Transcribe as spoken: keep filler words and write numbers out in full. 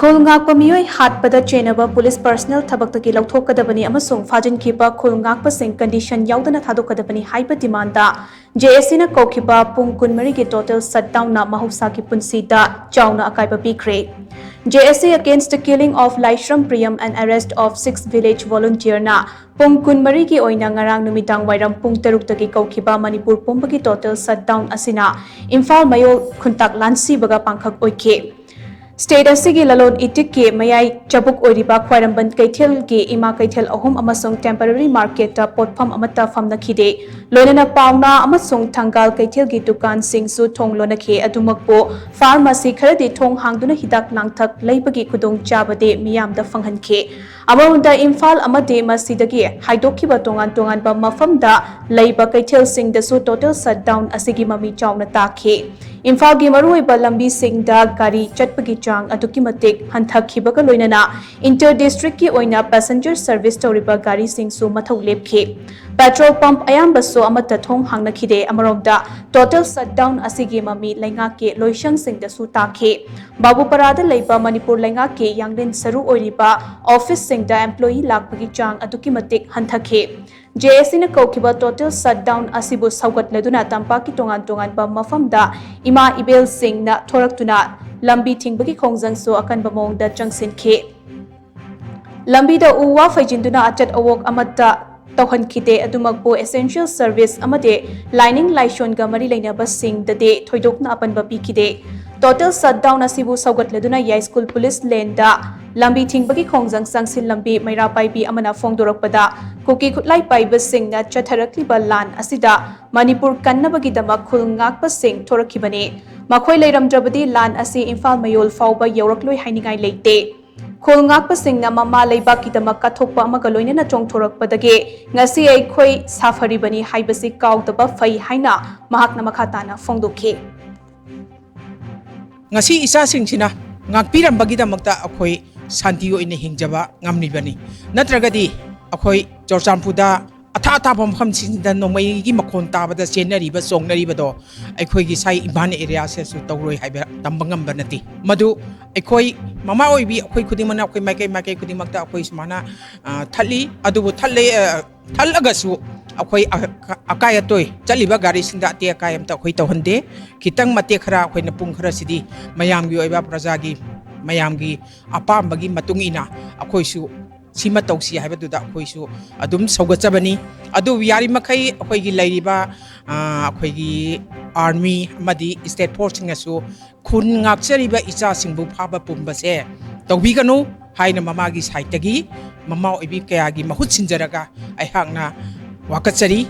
ꯈꯨꯜ ꯉꯥꯛꯄ ꯃꯤꯑꯣꯏ ꯍꯥꯠꯄꯗ ꯆꯦꯟꯅꯕ police personal ꯊꯕꯛꯇꯒꯤ ꯂꯧꯊꯣꯛꯀꯗꯕꯅꯤ ꯑꯃꯁꯨꯡ ꯐꯥꯖꯤꯟꯈꯤꯕ ꯈꯨꯜ ꯉꯥꯛꯄꯁꯤꯡ ꯀꯟꯗꯤꯁꯟ ꯌꯥꯎꯗꯅ ꯊꯥꯗꯣꯛꯀꯗꯕꯅꯤ ꯍꯥꯏꯕ ꯗꯤꯃꯥꯟꯗ ꯖꯦ ꯑꯦꯁ ꯁꯤꯅ ꯀꯧꯈꯤꯕ ꯄꯨꯡ ꯀꯨꯟꯃꯔꯤꯒꯤ ꯇꯣꯇꯦꯜ ꯁꯠꯗꯥꯎꯟꯅ ꯃꯍꯧꯁꯥꯒꯤ ꯄꯨꯟꯁꯤꯗ ꯆꯥꯎꯅ ꯑꯀꯥꯏꯕ ꯄꯤꯈ꯭ꯔꯦ꯫ J S A against the killing of Laishram Priyam and arrest of six village volunteerꯅ ꯄꯨꯡ ꯀꯨꯟꯃꯔꯤꯒꯤ ꯑꯣꯏꯅ ꯉꯔꯥꯡ ꯅꯨꯃꯤꯗꯥꯡ ꯋꯥꯏꯔꯝ ꯄꯨꯡ ꯇꯔꯨꯛꯇꯒꯤ ꯀꯧꯈꯤꯕ ꯃꯅꯤꯄꯨꯔ ꯄꯨꯝꯕꯒꯤ ꯇꯣꯇꯦꯜ ꯁꯠꯗꯥꯎꯟ ꯑꯁꯤꯅ ꯏꯝꯐꯥꯜ ꯃꯌꯣꯜ ꯈꯨꯟꯇꯥꯛ ꯂꯥꯟꯁꯤꯕꯒ ꯄꯥꯡꯈꯛ ꯑꯣꯏꯈꯤ꯫ ꯁ꯭ꯇꯦꯠ ꯑꯁꯤꯒꯤ ꯂꯂꯣꯟ ꯏꯇꯤꯛꯀꯤ ꯃꯌꯥꯏ ꯆꯕꯨꯛ ꯑꯣꯏꯔꯤꯕ ꯈ꯭ꯋꯥꯏꯔꯝꯕꯟ ꯀꯩꯊꯦꯜꯒꯤ ꯏꯃꯥ ꯀꯩꯊꯦꯜ ꯑꯍꯨꯝ ꯑꯃꯁꯨꯡ ꯇꯦꯝꯄꯔꯔꯤ ꯃꯥꯔꯀꯦꯠꯇ ꯄꯣꯠꯐꯝ ꯑꯃꯠꯇ ꯐꯝꯅꯈꯤꯗꯦ꯫ ꯂꯣꯏꯅꯅ ꯄꯥꯎꯅꯥ ꯑꯃꯁꯨꯡ ꯊꯪꯒꯥꯜ ꯀꯩꯊꯦꯜꯒꯤ ꯗꯨꯀꯥꯟꯁꯤꯡꯁꯨ ꯊꯣꯡ ꯂꯣꯟꯅꯈꯤ꯫ ꯑꯗꯨꯃꯛꯄꯨ ꯐꯥꯔꯃꯥꯁꯤ ꯈꯔꯗꯤ ꯊꯣꯡ ꯍꯥꯡꯗꯨꯅ ꯍꯤꯗꯥꯛ ꯂꯥꯡꯊꯛ ꯂꯩꯕꯒꯤ ꯈꯨꯗꯣꯡꯆꯥꯕꯗꯤ ꯃꯤꯌꯥꯝꯗ ꯐꯪꯍꯟꯈꯤ꯫ ꯑꯃꯔꯣꯝꯗ ꯏꯝꯐꯥꯜ ꯑꯃꯗꯤ ꯃꯁꯤꯗꯒꯤ ꯍꯥꯏꯗꯣꯛꯈꯤꯕ ꯇꯣꯉꯥꯟ ꯇꯣꯉꯥꯟꯕ ꯃꯐꯝꯗ ꯂꯩꯕ ꯀꯩꯊꯦꯜꯁꯤꯡꯗꯁꯨ ꯇꯣꯇꯦꯜ ꯁꯠꯗꯥꯎꯟ ꯑꯁꯤꯒꯤ ꯃꯃꯤ ꯆꯥꯎꯅ ꯇꯥꯈꯤ꯫ ꯏꯝꯐꯥꯜꯒꯤ ꯃꯔꯨꯑꯣꯏꯕ ꯂꯝꯕꯤꯁꯤꯡꯗ ꯒꯥꯔꯤ ꯆꯠꯄꯒꯤ ꯆꯥꯡ ꯑꯗꯨꯛꯀꯤ ꯃꯇꯤꯛ ꯍꯟꯊꯈꯤꯕꯒ ꯂꯣꯏꯅꯅ ꯏꯟꯇꯔ ꯗꯤꯁꯇ꯭ꯔꯤꯛꯀꯤ ꯑꯣꯏꯅ ꯄꯦꯁꯦꯟꯖꯔ ꯁꯔꯚꯤꯁ ꯇꯧꯔꯤꯕ ꯒꯥꯔꯤꯁꯤꯡꯁꯨ ꯃꯊꯧ ꯂꯦꯞꯈꯤ꯫ ꯄꯦꯇ꯭ꯔꯣꯜ ꯄꯝꯞ ꯑꯌꯥꯝꯕꯁꯨ ꯑꯃꯠꯇ ꯊꯣꯡ ꯍꯥꯡꯅꯈꯤꯗꯦ꯫ ꯑꯃꯔꯣꯝꯗ ꯇꯣꯇꯦꯜ ꯁꯠꯗꯥꯎꯟ ꯑꯁꯤꯒꯤ ꯃꯃꯤ ꯂꯩꯉꯥꯛꯀꯤ ꯂꯣꯏꯁꯪꯁꯤꯡꯗꯁꯨ ꯇꯥꯈꯤ꯫ ꯕꯥꯕꯨꯄꯥꯔꯥꯗ ꯂꯩꯕ ꯃꯅꯤꯄꯨꯔ ꯂꯩꯉꯥꯛꯀꯤ ꯌꯥꯡꯂꯦꯟ ꯁꯔꯨ ꯑꯣꯏꯔꯤꯕ ꯑꯣꯐꯤꯁꯁꯤꯡꯗ ꯑꯦꯝꯄ꯭ꯂꯣꯌꯤ ꯂꯥꯛꯄꯒꯤ ꯆꯥꯡ ꯑꯗꯨꯛꯀꯤ ꯃꯇꯤꯛ ꯍꯟꯊꯈꯤ꯫ ꯖꯦ ꯑꯦꯁ ꯁꯤꯅ ꯀꯧꯈꯤꯕ ꯇꯣꯇꯦꯜ ꯁꯠꯗꯥꯎꯟ ꯑꯁꯤꯕꯨ ꯁꯧꯒꯠꯂꯗꯨꯅ ꯇꯝꯄꯥꯛꯀꯤ ꯇꯣꯉꯥꯟ ꯇꯣꯉꯥꯟꯕ ꯃꯐꯝꯗ ꯏꯃꯥ ꯏꯕꯦꯜꯁꯤꯡꯅ ꯊꯣꯔꯛꯇꯨꯅ ꯂꯝꯕꯤ ꯊꯤꯡꯕꯒꯤ ꯈꯣꯡꯖꯪꯁꯨ ꯑꯀꯟꯕ ꯃꯑꯣꯡꯗ ꯆꯪꯁꯤꯟꯈꯤ꯫ ꯂꯝꯕꯤꯗ ꯎ ꯋꯥ ꯐꯩꯖꯤꯟꯗꯨꯅ ꯑꯆꯠ ꯑꯋꯣꯛ ꯑꯃꯠꯇ ꯇꯧꯍꯟꯈꯤꯗꯦ꯫ ꯑꯗꯨꯃꯛꯄꯨ essential service ꯑꯃꯗꯤ ꯂꯥꯏꯅꯤꯡ ꯂꯥꯏꯁꯣꯟꯒ ꯃꯔꯤ ꯂꯩꯅꯕꯁꯤꯡꯗꯗꯤ ꯊꯣꯏꯗꯣꯛꯅ ꯑꯄꯟꯕ ꯄꯤꯈꯤꯗꯦ꯫ ꯇꯣꯇꯦꯜ ꯁꯠꯗꯥꯎꯟ ꯑꯁꯤꯕꯨ ꯁꯧꯒꯠꯂꯗꯨꯅ ꯌꯥꯏꯁ꯭ꯀꯨꯜ ꯄꯨꯂꯤꯁ ꯂꯦꯟꯗ ꯂꯝꯕꯤ ꯊꯤꯡꯕꯒꯤ ꯈꯣꯡꯖꯪ ꯆꯪꯁꯤꯜꯂꯝꯃꯤ꯫ ꯃꯩꯔꯥ ꯄꯥꯏꯕꯤ ꯑꯃꯅ ꯐꯣꯡꯗꯣꯔꯛꯄꯗ, ꯀꯨꯀꯤ ꯈꯨꯠꯂꯥꯏ ꯄꯥꯏꯕꯁꯤꯡꯅ ꯆꯠꯊꯔꯛꯂꯤꯕ ꯂꯥꯟ ꯑꯁꯤꯗ ꯃꯅꯤꯄꯨꯔ ꯀꯟꯅꯕꯒꯤꯗꯃꯛ ꯈꯨꯜ ꯉꯥꯛꯄꯁꯤꯡ ꯊꯣꯔꯛꯈꯤꯕꯅꯤ꯫ ꯃꯈꯣꯏ ꯂꯩꯔꯝꯗ꯭ꯔꯕꯗꯤ ꯂꯥꯟ ꯑꯁꯤ ꯏꯝꯐꯥꯜ ꯃꯌꯣꯜ ꯐꯥꯎꯕ ꯌꯧꯔꯛꯂꯣꯏ ꯍꯥꯏꯅꯤꯡꯉꯥꯏ ꯂꯩꯇꯦ꯫ ꯈꯨꯜ ꯉꯥꯛꯄꯁꯤꯡꯅ ꯃꯃꯥ ꯂꯩꯕꯥꯛꯀꯤꯗꯃꯛ ꯀꯠꯊꯣꯛꯄ ꯑꯃꯒ ꯂꯣꯏꯅꯅ ꯆꯣꯡꯊꯣꯔꯛꯄꯗꯒꯤ ꯉꯁꯤ ꯑꯩꯈꯣꯏ ꯁꯥꯐꯔꯤꯕꯅꯤ ꯍꯥꯏꯕꯁꯤ ꯀꯥꯎꯗꯕ ꯐꯩ ꯍꯥꯏꯅ ꯃꯍꯥꯛꯅ ꯃꯈꯥ ꯇꯥꯅ ꯐꯣꯡꯗꯣꯛꯈꯤ꯫ ꯉꯁꯤ ꯏꯆꯥꯁꯤꯡꯁꯤꯅ ꯉꯥꯛꯄꯤꯔꯝꯕꯒꯤꯗꯃꯛꯇ ꯑꯩꯈꯣꯏ ꯁꯥꯟꯇꯤ ꯑꯣꯏꯅ ꯍꯤꯡꯖꯕ ꯉꯝꯂꯤꯕꯅꯤ꯫ ꯅꯠꯇ꯭ꯔꯒꯗꯤ ꯑꯩꯈꯣꯏ ꯆꯨꯔꯆꯥꯟꯄꯨꯔꯗ ꯑꯊꯥ ꯑꯊꯥꯕ ꯃꯐꯝꯁꯤꯡꯁꯤꯗ ꯅꯣꯡꯃꯩꯒꯤ ꯃꯈꯣꯟ ꯇꯥꯕꯗ ꯆꯦꯟꯅꯔꯤꯕ, ꯆꯣꯡꯅꯔꯤꯕꯗꯣ ꯑꯩꯈꯣꯏꯒꯤ ꯁꯥꯏ ꯏꯝꯐꯥꯜ ꯑꯦꯔꯤꯌꯥꯁꯤꯗꯁꯨ ꯇꯧꯔꯣꯏ ꯍꯥꯏꯕ ꯇꯝꯕ ꯉꯝꯕ ꯅꯠꯇꯦ꯫ ꯃꯗꯨ ꯑꯩꯈꯣꯏ ꯃꯃꯥ ꯑꯣꯏꯕꯤ ꯑꯩꯈꯣꯏ ꯈꯨꯗꯤꯡꯃꯛꯅ ꯑꯩꯈꯣꯏ ꯃꯥꯏꯀꯩ ꯃꯥꯏꯀꯩ ꯈꯨꯗꯤꯡꯃꯛꯇ ꯑꯩꯈꯣꯏ ꯁꯨꯃꯥꯏꯅ, ꯑ, ꯊꯠꯂꯤ꯫ ꯑꯗꯨꯕꯨ ꯊꯠꯂꯦ, ꯑ, ꯊꯠꯂꯒꯁꯨ ꯑꯩꯈꯣꯏ ꯑ-, ꯑꯀꯥꯏ ꯑꯇꯣꯏ ꯆꯠꯂꯤꯕ ꯒꯥꯔꯤꯁꯤꯡꯗ ꯑꯇꯦꯛ ꯑꯀꯥꯏ ꯑꯝꯇ ꯑꯩꯈꯣꯏ ꯇꯧꯍꯟꯗꯦ꯫ ꯈꯤꯇꯪ ꯃꯇꯦꯛ ꯈꯔ ꯑꯩꯈꯣꯏꯅ ꯄꯨꯡ ꯈꯔꯁꯤꯗꯤ ꯃꯌꯥꯝꯒꯤ ꯑꯣꯏꯕ ꯄ꯭ꯔꯖꯥꯒꯤ, ꯃꯌꯥꯝꯒꯤ ꯑꯄꯥꯝꯕꯒꯤ ꯃꯇꯨꯡ ꯏꯟꯅ ꯑꯩꯈꯣꯏꯁꯨ ꯁꯤꯃ ꯇꯧꯁꯤ ꯍꯥꯏꯕꯗꯨꯗ ꯑꯩꯈꯣꯏꯁꯨ ꯑꯗꯨꯝ ꯁꯧꯒꯠꯆꯕꯅꯤ꯫ ꯑꯗꯨ ꯌꯥꯔꯤꯃꯈꯩ ꯑꯩꯈꯣꯏꯒꯤ ꯂꯩꯔꯤꯕ, ꯑ, ꯑꯩꯈꯣꯏꯒꯤ ꯑꯥꯔꯃꯤ ꯑꯃꯗꯤ ꯁ꯭ꯇꯦꯠ ꯐꯣꯔꯁꯁꯤꯡꯅꯁꯨ ꯈꯨꯟ ꯉꯥꯛꯆꯔꯤꯕ ꯏꯆꯥꯁꯤꯡꯕꯨ ꯐꯥꯕ ꯄꯨꯝꯕꯁꯦ ꯇꯧꯕꯤꯒꯅꯨ ꯍꯥꯏꯅ ꯃꯃꯥꯒꯤ ꯁꯥꯏꯠꯇꯒꯤ ꯃꯃꯥ ꯑꯣꯏꯕꯤ ꯀꯌꯥꯒꯤ ꯃꯍꯨꯠ ꯁꯤꯟꯖꯔꯒ ꯑꯩꯍꯥꯛꯅ ꯋꯥꯀꯠꯆꯔꯤ꯫